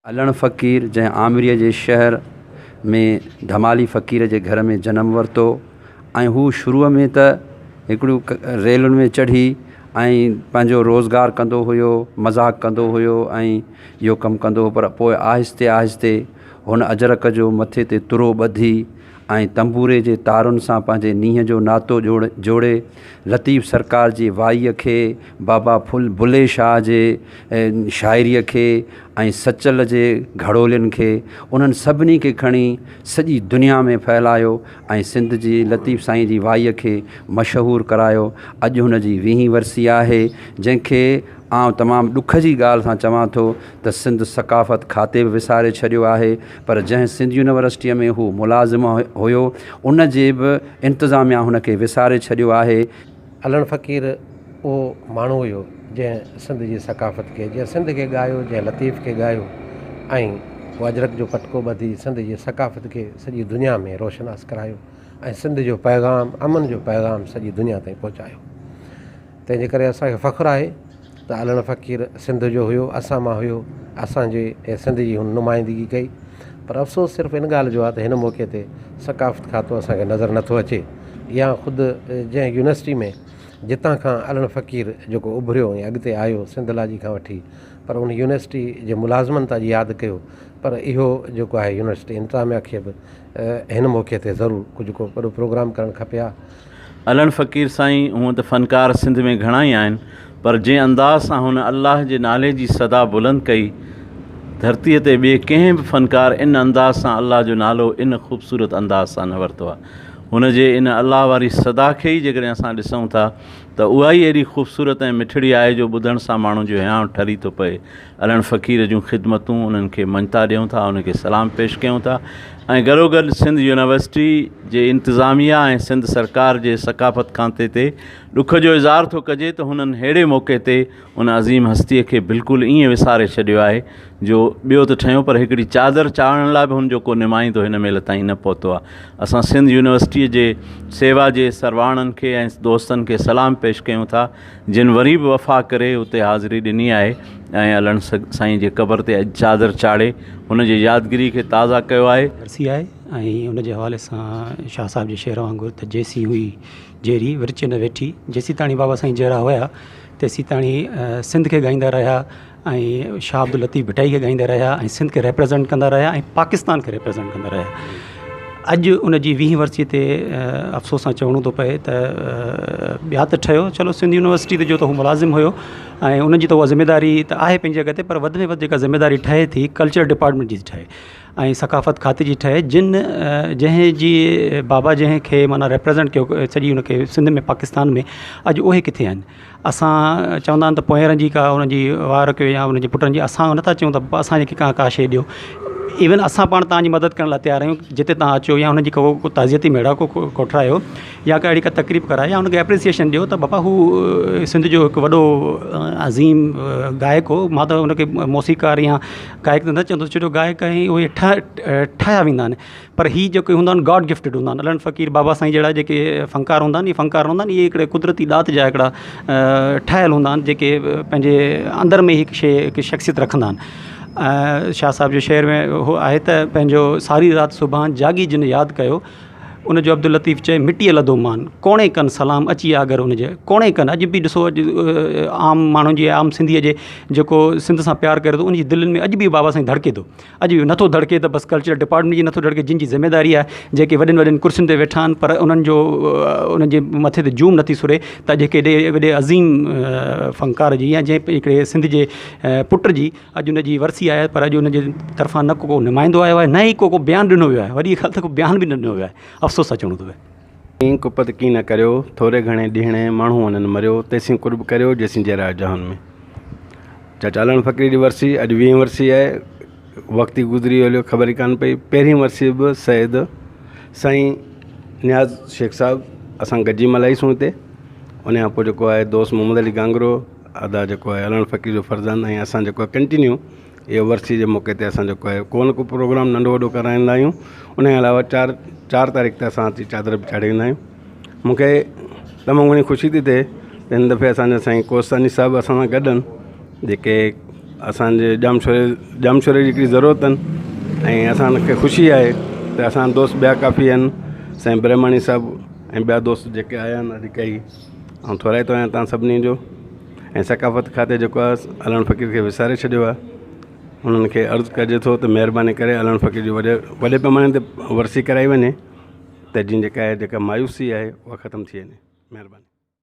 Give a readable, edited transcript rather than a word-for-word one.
علڻ فقير جنهن آمريء جي شهر ۾ ڌمالي فقير جي گهر ۾ جنم ورتو ۽ هو شروع ۾ ته هڪڙيون ريلن ۾ چڙهي ۽ پنهنجو روزگار ڪندو هيو مذاق ڪندو هيو ۽ اهو ڪم ڪندو هو پر پوء آهستي آهستي هن اجرڪ جو مٿي تي ترو ٻڌي ۽ تنبوري جي تارن سان پنهنجي نينهن جو ناتو جوڙي لطيف سرڪار جي وائيء کي، بابا ڦل بلي شاهه جي شاعريء کي ۽ سچل جي گهڙولين کي انهن سڀني کي کڻي سڄي دنيا ۾ ڦهلايو ۽ سنڌ جي لطيف سائين جي وائيء کي مشهور ڪرايو. اڄ هن جي ويهين ورسي آهي، جنهن کي آئون تمام ڏک جي ڳالهه سان چوان ٿو ته سنڌ ثقافت کاتي به وساري ڇڏيو آهي پر جنهن سنڌ يونيورسٽيء ۾ هو ملازم هيو ان جي به انتظاميا هن کي وساري ڇڏيو آهي. علڻ فقير اهو ماڻهو هيو جنهن سنڌ جي ثقافت کي، جنهن سنڌ کي ڳايو، جنهن لطيف کي ڳايو ۽ هو اجرڪ جو پٽڪو ٻڌي سنڌ جي ثقافت کي سڄي دنيا ۾ روشناس ڪرايو ۽ سنڌ جو پيغام، امن جو پيغام سڄي دنيا تائين پهچايو. تنهن جي ڪري اسان کي فخر آهي ته علڻ فقير سنڌ جو هيو، اسان مان هيو، اسان جي ۽ سنڌ جي هن نمائندگي ڪئي پر افسوس صرف ان ڳالهه جو آهي ته هن موقعي تي ثقافت کاتو اسان کي نظر نٿو اچي يا خود جنهن يونيورسٽي ۾ جتان کان علڻ فقير جيڪو اڀريو ۽ اڳتي آيو سنڌ لاجي کان وٺي پر ان يونيورسٽي جي ملازمن ته اڄ ياد ڪيو پر اهو جيڪو آهي يونيورسٽي انتظاميا کي به هن موقعي تي ضرور ڪجهه ڪو وڏو پروگرام ڪرڻ کپي ها. علڻ فقير سائين هونء ته فنڪار سنڌ ۾ گهڻا ئي آهن پر جنهن انداز سان هن الله جي نالي جي صدا بلند ڪئي ڌرتيء تي ٻئي ڪنهن به فنڪار ان انداز سان الله جو نالو ان خوبصورت انداز سان نه ورتو آهي هن جي ان الله واري صدا کي ئي جيڪڏهن اسان ڏسون ٿا ته اها ئي ايڏي خوبصورت ۽ مٺڙي آهي جو ٻڌڻ سان ماڻهو جو هيانء ٺري ٿو پئي علڻ فقير جون خدمتون انهن کي مڃتا ڏيون ٿا انهن کي سلام پيش ڪيون ٿا ۽ گڏوگڏ سنڌ يونيورسٽي جي انتظاميا ۽ سنڌ سرڪار جي ثقافت کاتي تي ڏک جو اظهار ٿو ڪجي ته هنن ههڙي موقعي تي ان عظيم هستي کي بلڪل ائين وساري ڇڏيو آهي جو ٻيو ته ٺهيو پر هڪڙي چادر چاڙهڻ لاء به هن جو ڪو نمائندو هن مهل تائين نه پهتو آهي اسان سنڌ يونيورسٽي جي سيوا جي سرواڻن کي ۽ دوستن کي سلام پيش ڪيون ٿا جن وري به وفا ڪري اتي حاضري ڏني آهي ۽ علڻ سائين جي قبر تي اڄ چادر چاڙهي هن جي يادگيري کي تازه ڪيو آهي. ورسي آهي ۽ ان جي حوالي سان شاهه صاحب جي شعر وانگر ته جيسين هئي جيئري ورچ نه ويٺي جيسين تاڻي بابا سائين جيئرا هيا تيسين تاڻي سنڌ کي ڳائيندا رهيا ۽ شاهه عبداللطيف ڀٽائي کي ڳائيندا رهيا ۽ سنڌ کي ريپريزنٽ ڪندا رهيا ۽ پاڪستان کي ريپريزنٽ ڪندا رهيا اڄ ان جي ويهين ورسي تي افسوس سان چوڻو ٿو پئي ته ٻيا ته ٺهيو چلو سنڌ يونيورسٽي جو ته هو ملازم هيو ۽ ان جي ته اها ذميداري ته آهي پنهنجي جڳهه تي پر وڌ ۾ وڌ جيڪا ذميداري ٺهي ٿي ڪلچر ڊپارٽمينٽ جي ٺهي ۽ ثقافت کاتي جي ٺهي جن جنهن جي بابا جنهن کي معنيٰ ريپريزنٽ ڪيو سڄي ان کي سنڌ ۾ پاڪستان ۾ اڄ اهي ڪٿي آهن اسان چوندا آهن ته پوئيرن جي ڪا انهن جي وار ڪيو يا انهن جي پٽن جي اسان نٿا چئون ته اسان کي ڪا شيء ڏيو ايون اسان پاڻ توهان جي مدد ڪرڻ لاء تيار آهيون جتي توهان اچو يا انهن جي ڪو تعزيتي ميڙاڪو ڪوٺرايو يا ڪا اهڙي ڪا تقريب ڪرايو يا ان کي اپريسيئيشن ڏيو ته بابا هو سنڌ جو هڪ وڏو عظيم گائڪ هو مان ته ان کي موسيقار يا گائڪ ته نه چوندس ڇو جو گائڪ ۽ اهي ٺاهيا ويندا آهن پر هي جيڪي هوندا آهن گاڊ گفٽيڊ هوندا آهن علڻ فقير بابا سائين جهڙا جيڪي فنڪار هوندا آهن اهي فنڪار نه هوندا آهن اهي هڪڙي قدرتي ڏات جا هڪڙا ٺهيل هوندا آهن جيڪي پنهنجي اندر ۾ هڪ شيء هڪ شخصيت رکندا آهن شاهه صاحب جو شعر ۾ اهو آهي ته پنهنجو ساري رات سبحان جاڳي جن ياد ڪيو ان جو عبداللطيف چئي مٽيء لڌو مان ڪوڻي ڪن سلام اچي آگر ان جي ڪوڻي ڪن اڄ به ڏسو اڄ عام ماڻهن جي عام سنڌيء جي جيڪو سنڌ سان پيار ڪري ٿو ان جي دلين ۾ اڄ به بابا سائين ڌڙڪي ٿو اڄ اهو نٿو ڌڙڪي ته بس ڪلچرل ڊپارٽمينٽ جي نٿو ڌڙڪي جن جي ذميداري آهي جيڪي وڏين وڏين ڪرسين تي ويٺا آهن پر انهن جو انهن جي مٿي تي جوم نٿي سري ته اڄ هڪ ايڏي وڏي عظيم فنڪار جي يا جنهن هڪڙي سنڌ جي پٽ جي اڄ ان جي ورسي آهي پر اڄ ان جي طرفان نه ڪو نمائندو آيو آهي نه ئي ڪو بيان ڏنو ويو آهي وڏي ڳالهه ته ڪو بيان به نه ڏنو ويو آهي افسوس سان چوڻو ٿو پئي. ڪين ڪپت ڪين نه ڪريو، ٿوري گهڻي ڏينهڙي، ماڻهو وڃن مريو، تيسين قرب ڪريو، جيسين جيئرا آهيو جهان ۾. چاچا علڻ فقير جي ورسي اڄ ويهين ورسي آهي، وقت ئي گذري ويو خبر ئي ڪانه پئي، پهرين ورسي به سيد سائين نياز شيخ صاحب اسان گڏجي ملهائيسون هتي، ان کان پوء جيڪو آهي دوست محمد علي گانگرو، ادا جيڪو آهي علڻ فقير جو فرزند ۽ اسان جيڪو آهي ڪنٽينيو اهو ورسي جي موقعي تي اسان جيڪو آهي ڪو نه ڪو پروگرام ننڍو وڏو ڪرائيندا آهيون ان کان علاوه چار چار تاريخ تي اسان اچي چادر به چاڙهي ويندا آهيون مونکي تمام گهڻي خوشي ٿي ٿئي ته هن دفعي اسانجا سائين ڪوستاني صاحب اسان سان گڏ آهن جيڪي اسان جي ڄامشوري ڄامشوري جي هڪڙي ضرورت آهن ۽ اسان کي خوشي آهي ته اسان دوست ٻيا ڪافي آهن سائين برهماڻي صاحب ۽ ٻيا دوست جيڪي آيا آهن اڄ ڪئي ۽ ٿورائتو آهيان توهان سڀني جو ۽ ثقافت کاتي جيڪو آهي علڻ فقير کي وساري ڇڏيو آهي انهن کي عرض ڪجي ٿو ته مهرباني ڪري علڻ فقير جي وڏي وڏي پيماني تي ورسي ڪرائي وڃي ته جيئن جيڪا آهي جيڪا مايوسي آهي اها ختم ٿي وڃي مهرباني.